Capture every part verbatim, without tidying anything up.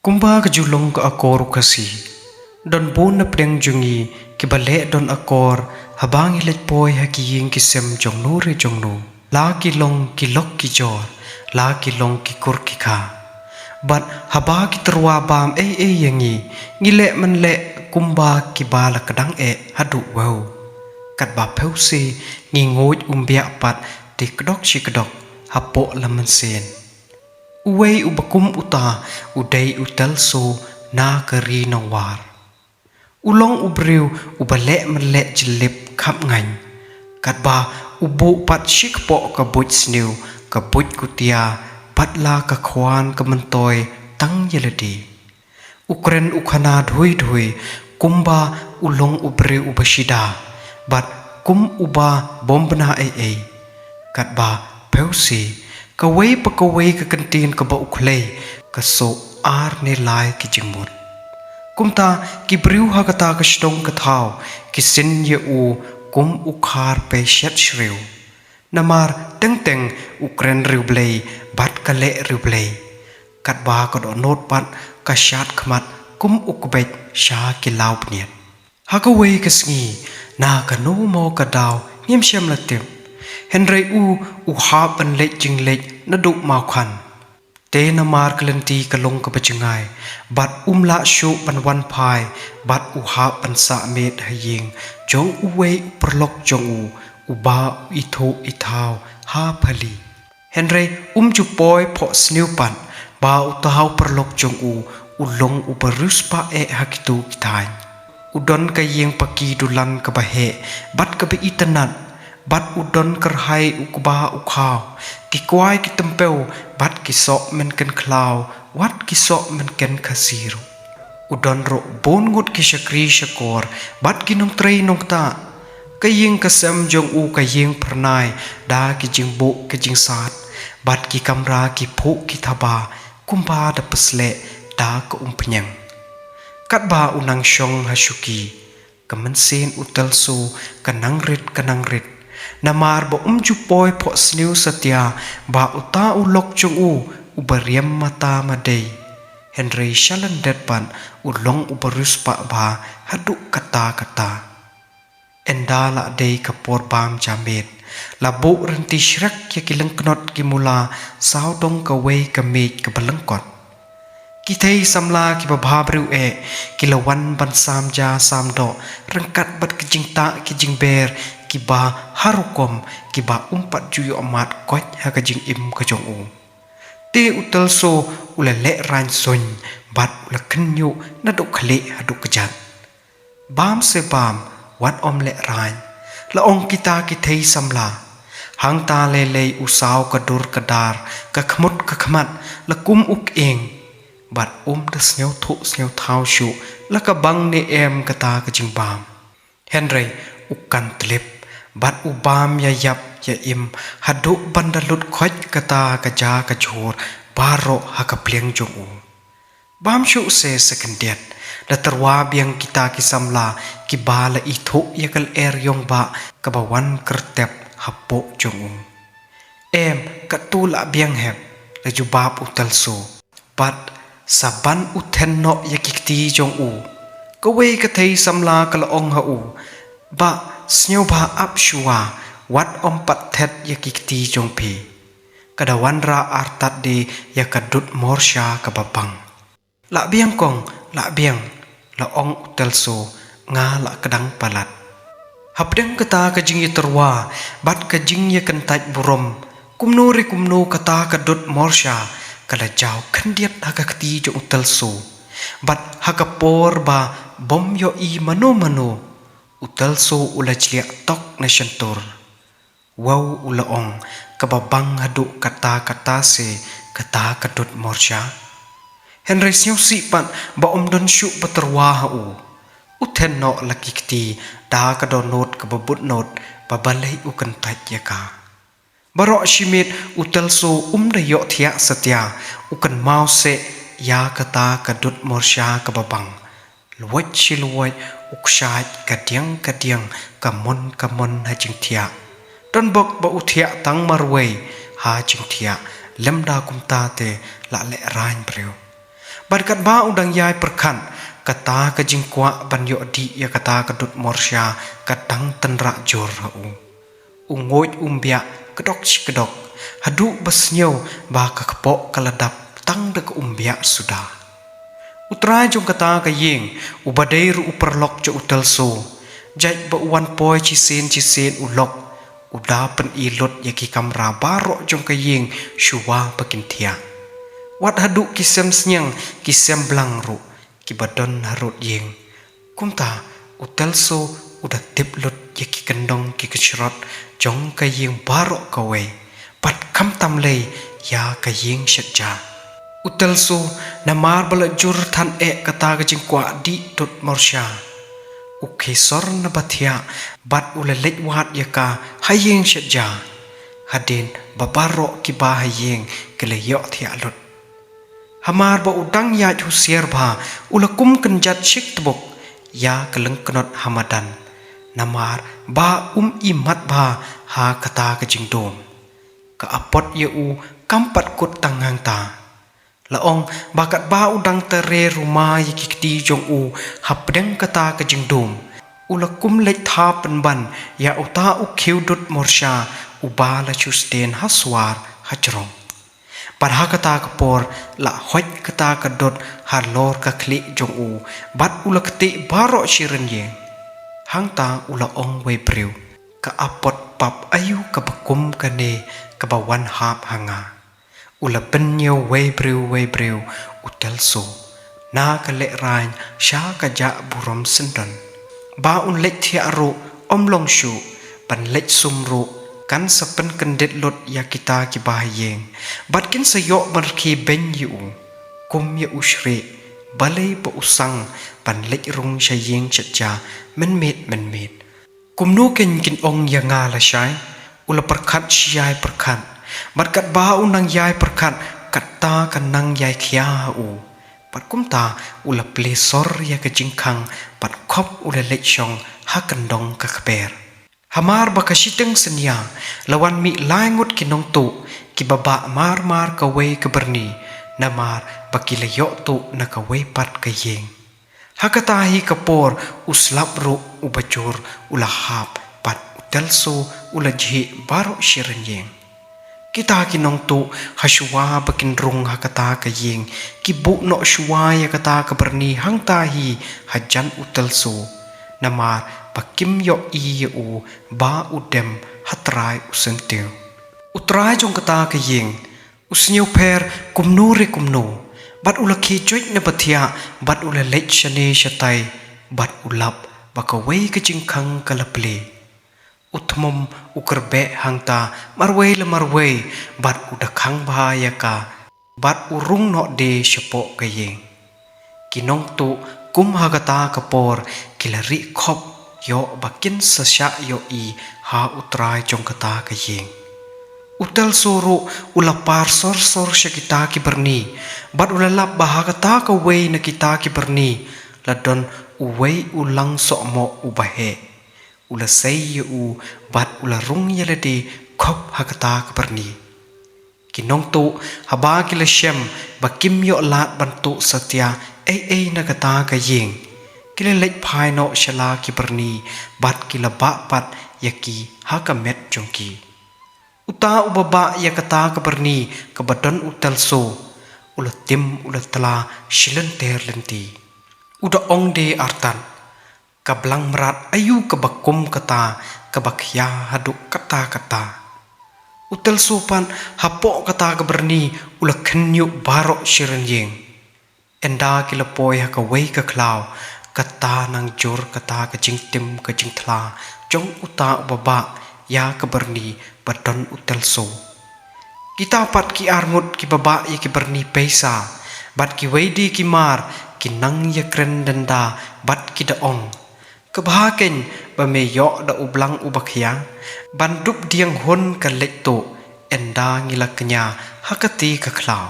Kumba ka ju long ka akor u Khasi, don bun na pdeng jong ngi kiba leh don akor haba ngi leit poi ha ki ïing ki sem jong no re jong no. La ki long ki lok ki jor, la ki long ki kur ki kha. Bad haba ki tyrwa bam ei ei ïa ngi, ngi leh man leh kumba kiba la kdang eh haduh wow. Katba phew se ngi nguid um biah pat te kdok shi kdok hapoh la mynsiem. Uwei uba kum uta u dei u Telso na ka ri Nongwar. U long u briew uba leh man leh jyllip khapngain. Katba u buh pat shi kpoh ka buit sniew, ka buit kutia, bad la ka khwan ka myntoi tang ïa lade. U kren u khana dhui dhui, kumba u long u briew uba shida, bad kum uba bym bna ei ei. Katba phew se, kawei pa kawei ka kyntien kaba u khlei, ka soh ar ne lai ki jingmut. Kumta ki briew ha kata ka shnong ka thaw, ki sin ïa u kum u khar pei shet shriew. Namar teng teng u kren riewblei, bad ka leh riewblei. Katba ka dohnud pat ka shad khmat kum u kbeit sha ki law bniat. Ha kawei ka sngi, na kano mo ka daw, ngim shym la tip. Hynrei u, u hap ban leit jingleit naduh mawkhan. Te namar ka lynti ka long kaba jngai, bad um lah shuh ban wan phai, bad u hap ban sah miet ha ïing jong uwei u paralok jong u, uba u ithuh ithaw ha phali. Hynrei um ju poi phohsniew pat, ba uta u paralok jong u, u long uba riewspah eh ha kito ki thaiñ. U don ka ïing paki dulan kaba heh, bad kaba itynnad, bad u don kyrhai u kba u khaw, ki kwai ki tympew, bad ki soh mynken khlaw, wat ki soh mynken Khasi ruh. U don ruh bun ngut ki shakri shakor, bad ki nongtrei nongktah. Ka ïing ka sem jong u ka ïing phyrnai, da ki jingbuh ki jingsat, bad ki kamra ki phuh ki thaba, kumba da pysleh da ka umphniang. Katba u nang shong ha shuki, ka mynsiem u Telso ka nang rit ka nang rit. Namar ba um ju poi phohsniew satia, ba uta u lok jong u, uba riam mata madei. Hynrei sha lyndet pat u long uba riewspah bha haduh katta katta. Ynda la dei ka por bam ja miet, la buh rynti shrek ïa ki lyngknot ki mula, sawdong kawei ka miej kaba lyngkot. Ki thei samla kiba bhabriew eh, ki la wan ban sam ja sam doh, ryngkat bad ki jingtah ki jingber, kiba ha rukom, kiba um pat ju ïoh mad koit ha ka jingim ka jong u. Te u Telso u la lehraiñ suiñ, bad u la khynñiuh naduh khlieh haduh kjat. Bam se bam, wat ym lehraiñ, la ong kita ki thei samla. Hangta lei lei u saw ka dur ka dar, ka khmut ka khmat, la kum u kyieng. Bad um da sngewthuh sngewthaw shuh, la ka bang ne em kata ka jingbam. Hynrei u kan tlip, bad u bam ïa ïap ïa im, haduh ban da lut khoit kata ka ja ka jhur, baroh ha ka pliang jong u. Bam shuh se sa khyndiat, la tyrwa biang kita ki samla, kiba la ithuh ïa ka lyer ïong bah, kaba wan kyrtep hapoh jong u. Em, katto lah biang hep, la jubab u Telso. Bad sa ban u then noh ïa ki kti jong u. Kawei ka thei samla ka la ong ha u. Bah, sngewbha ap shuwa, wat ym pat thet ïa ki kti jong phi. Ka da wanrah artat de ïa ka dud morsha kaba bang. Lah biang kong, lah biang, la ong u Telso, nga lah kdang palat. Hapdeng kata ka jingïatyrwa, bad ka jingïakyntait burom, kumno re kumno kata ka dud morsha, ka la jaw khyndiat ha ka kti jong u Telso. Bad ha ka por ba bym ïohi mano mano, u Telso u la jliah tok na shyntur. Wow u la ong, kaba bang haduh katta katta se kata ka dud morsha. Hynrei sngewsih pat ba ym don shuh ba tyrwa ha u. U then noh la ki kti, da ka dohnud kaba bud nud, ba balei u kyntait ïa ka. Baroh shi miet u Telso um da ïoh thiah satia, u kynmaw seh ïa kata ka dud morsha kaba bang. Lwait shi lwait u kshaid ka diang ka diang ka mon ka mon ha jingthiah. Donbok ba u thiah tang marwei ha jingthiah, lymda kumta te lah lehraiñ briew. Bad katba u dang ïai pyrkhat, kata ka jingkwah ban ïoh dih ïa kata ka dud morsha ka dang tynrah jur ha u. U nguid um biah kdok shi kdok, haduh ba sniew ba ka kpoh ka la dap tang da ka um biah suda. U trai jong kata ka ïing, uba dei ruh u paralok jong u Telso, jait ba u wan poi shisien shisien u lok, u da pyni lut ïa ki kamra baroh jong ka ïing shuwa ba kin thiah. Wat haduh ki sem sniang, ki sem blang ruh, kiba don harud ïing. Kumta, u Telso u da tip lut ïa ki kyndong ki kynrad jong ka ïing baroh kawei, bad khamtam lei ïa ka ïing shet ja. U Telso, namar ba la jur than eh kata ka jingkwah dih dud morsha, u khie sor na ba thiah, bad u la leit wad ïa ka ha ïing shet ja, hadien ba baroh kiba ha ïing ki la ïoh thiah lut. Hamar ba u dang ïaid husiar bha, u la kum kynjat shik tbuk ïa ka lyngknot ha madan, namar ba um i mat bha ha kata ka jingdum. Ka apot ïa u kam pat kut tang hangta. La ong ba katba u dang tare ruma ïa ki kti jong u hapdeng kata ka jingdum, u la kum leit tha pynban ïa uta u khiew dud morsha uba la shu sdien ha swar ha jrong. Bad ha kata ka por, la hoit kata ka dud halor ka khlieh jong u, bad u la ktieh baroh shi rynïeng. Hangta u la ong wei briew, ka apot pap aïu kaba kum kane kaba wan hap ha nga. U la pynïew wei briew wei briew u Telso na ka lehraiñ sha ka jah burom syndon, ba un leit thiah ruh ym long shuh, ban leit sum ruh kan sa pynkyndit lut ïa kita kiba ha ïing, bad kin sa ïoh ban rkhie beiñ ïa u, kum ïa u shrieh, balei ba u sang ban leit rung sha ïing shet ja mynmiet mynmiet. Kumno kein kin ong ïa nga lashai? U la pyrkhat shi ïai pyrkhat. Bad katba u nang ïai pyrkhat, kata ka nang ïai khia ha u. Bad kumta u la plie sor ïa ka jingkhang, bad khop u la leit shong ha kyndong ka kper. Hamar ba ka shiteng synñia, la wan mih lai ngut ki nongtuh kiba bah mar mar kawei ka byrni, namar ba ki la ïoh tuh na kawei pat ka ïing. Ha kata hi ka por u slap ruh uba jur u la hap, bad u Telso u la jhieh baroh shi rynïeng. Kita ki nongtuh ha shuwa ba kin rung ha kata ka ïing, ki buh noh shuwa ïa kata ka byrni hangta hi hajan u Telso, namar ba kim ïohi ïa u ba u dem ha trai u syntiew. U trai jong kata ka ïing, u sngewpher kumno re kumno, bad u la khie joit na ba thiah, bad u la leit shane shatai, bad u lap ba kawei ka jingkhang ka la plie. U thmum u kyrbeh hangta marwei la marwei, bad u da khang bha ïa ka, bad u rung noh de shapoh ka ïing. Ki nongtuh kum ha kata ka por ki la rieh khop ïoh ba kin sa shah ïohi ha u trai jong kata ka ïing. U Telso ruh u la par sor sor sha kita ki byrni, bad u la lap ba ha kata kawei na kita ki byrni la don uwei u lang sohmoh uba heh. U la sei ïa u, bad u la rung ïa lade khop ha kata ka byrni. Ki nongtuh haba ki la shem ba kim ïoh lad ban tuh satia ei ei na kata ka ïing, ki la leit phai noh sha la ki byrni, bad ki la bah pat ïa ki ha ka met jong ki. Uta uba bah ïa kata ka byrni kaba don u Telso, u la tim u la tla shi lynter lynti. U da ong de artat, ka blang mrad aïu kaba kum kata kaba khia haduh katta katta. U Telso pat hapoh kata ka byrni u la khynñiuh baroh shi rynïeng. Ynda ki la poi ha kawei ka khlaw, kata nang jur kata ka jingtim ka jingthla jong uta uba bah ïa ka byrni ba don u Telso. Kita pat ki ar ngut kiba bah ïa ki byrni pisa, bad kiwei de ki mar ki nang ïakren dynda bad ki da ong, ka bha kein ba me ïoh da u blang uba khia, ban dup dieng hun ka leit tuh, ynda ngi la kñia ha kati ka khlaw.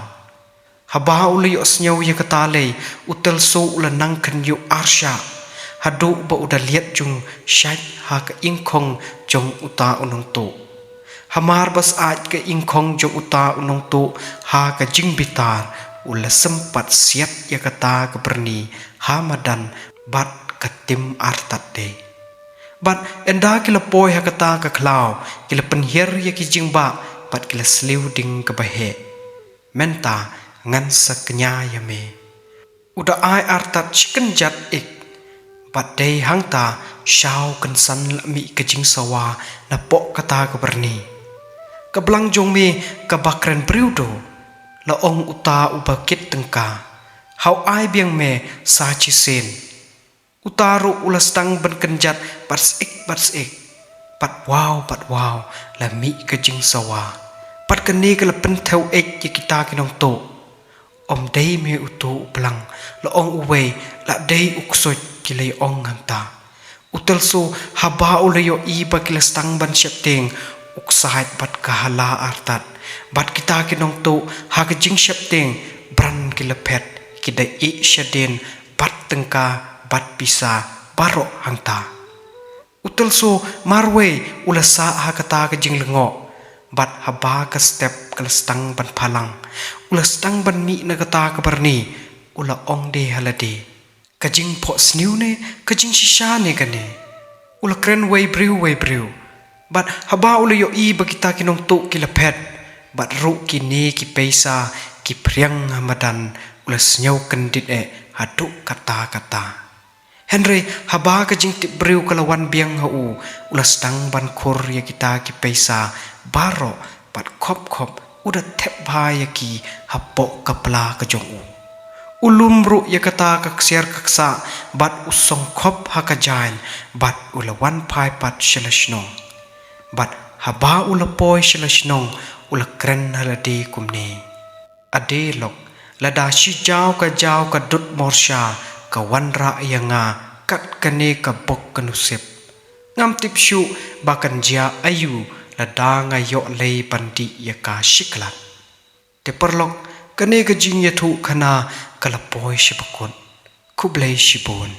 Haba u la ïohsngew ïa kata lei, u Telso u la nang khynñiuh arshah, haduh ba u da liat jung shait ha ka ingkhong jong uta u nongtuh. Hamar ba syaid ka ingkhong jong uta u nongtuh ha ka jingbitar, U la sympat siat ïa kata ka byrni ha madan bad ka tim artat de. Bad ynda ki la poi ha kata ka khlaw, ki la pynhiar ïa ki jingbah bad ki la sliew ding kaba heh. Mynta ngan sa kñia ïa me. U da ai artat shi kynjat ik. Bad dei hangta shaw kynsan la mih ka jingsawa napoh kata ka byrni. Ka blang jong me kaba kren briew do, la ong uta uba kit tyngka. Haw ai biang me sa shisien. Uta ruh u la sdang ban kynjat bad sik bad sik. Bad waw bad waw la mih ka jingsawa. Bad kane ka la pynthew ïa kita ki nongtuh. Ym dei me utu u blang, la ong uwei, la dei u ksuid, ki la ong hangta. U Telso haba u la ïohi ba ki la sdang ban sheptieng, u ksaid bad ka hala artat. Bad kita ki nongtuh ha ka jingsheptieng bran ki la phet, ki da ïeh shadien bad tyngka bad pisa baroh hangta. U Telso marwei u la sah ha kata ka jinglyngngoh. Bad haba ka step ka la sdang ban phalang, u la sdang ban mih na kata ka byrni, u la ong de ha lade. Ka jingphohsniew ne ka jingshisha ne kane. U la kren wei briew wei briew. Bad haba u la ïohi ba kita ki nongtuh ki la phet, bad ruh kine ki pisa ki phriang ha madan, u la sngew kyndit eh haduh katta katta. Hynrei haba ka jingtip briew ka la wan biang ha u, u la sdang ban khur ïa kita ki pisa baroh bad khop khop u da thep bha ïa ki hapoh ka pla ka jong u. U lum ruh ïa kata ka ksiar ka ksah bad u songkhop ha ka jaiñ bad u la wan phai pat sha la shnong. Bad haba u la poi sha la shnong, u la kren ha lade kumne. Ade lok, lada shi jaw ka jaw ka dud morsha ka wanrah ïa nga kat kane ka bok ka nusip. Ngam tip shuh ba kan jia aïu lada nga ïoh lei ban dih ïa ka shi khlad. Te paralok, kane ka jingïathuhkhana ka la poi sha ba kut. Khublei shibun.